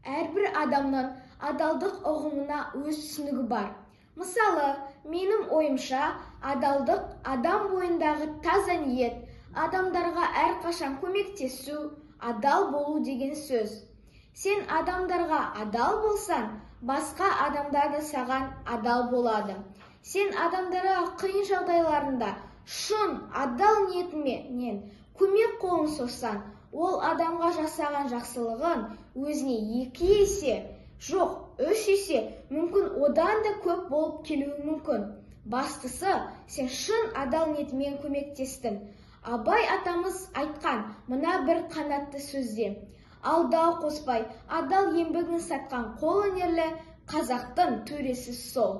Әрбір адамның адалдық ұғымына өз түсінігі бар. Мысалы, менің ойымша, адалдық адам бойындағы таза ниет, адамдарға әрқашан көмектесу, адал болу деген сөз. Сен адамдарға адал болсаң, басқа адамдар да саған адал болады. Сен адамдарға қиын жағдайларында шын адал ниетіменен көмек қолын созсаң, ол адамға жасаған жақсылығын өзіне 2 есе, жоқ, 3 есе, мүмкін одан да көп болып келуі мүмкін. Бастысы, сен шын адал ниетімен көмектестің. Абай атамыз айтқан мына бір қанатты сөзде: алдау қоспай, адал еңбегін сатқан қол өнерлі қазақтың төресі сол.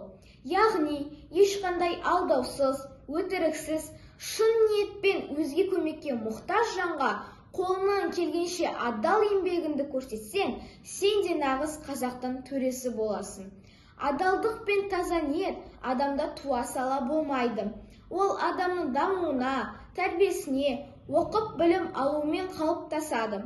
Яғни, ешқандай алдаусыз, өтіріксіз, шын ниетпен өзге көмекке мұқтаж жанға қолынан келгенше адал еңбегіңді көрсетсең, сен де нағыз қазақтың төресі боласың. Адалдық пен таза ниет адамда туа сала болмайды. Ол адамның дамуына, тәрбиесіне, оқып білім алуымен қалыптасады.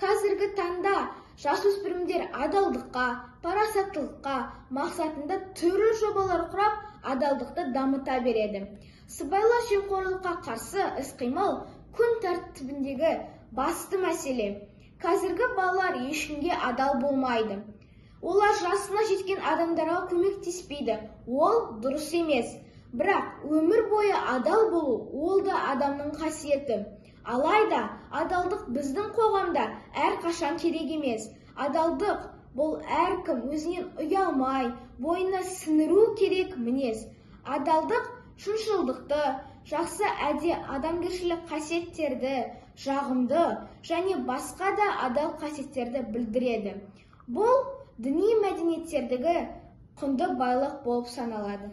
Қазіргі таңда жасөспірімдер адалдыққа, парасаттылыққа мақсатында түрлі жобалар құрап, адалдықты дамыта береді. Сыбайлас жемқорлыққа қарсы іс-қимыл күн тәртібіндегі басты мәселе. Қазіргі балалар ешкімге адал болмайды. Олар жасына жеткен адамдарға көмектеспейді. Ол дұрыс емес. Бірақ өмір бойы адал болу ол да адамның қасиеті. Алайда адалдық біздің қоғамда әрқашан керек емес. Адалдық бұл әркім өзінен ұялмай, бойына сіңіру керек мінез. Адалдық шыншылдықты, жақсы адамгершілік қасиеттерді, жағымды және басқа да адал қасиеттерді білдіреді. Бұл діни мәдениеттердегі құнды байлық болып саналады.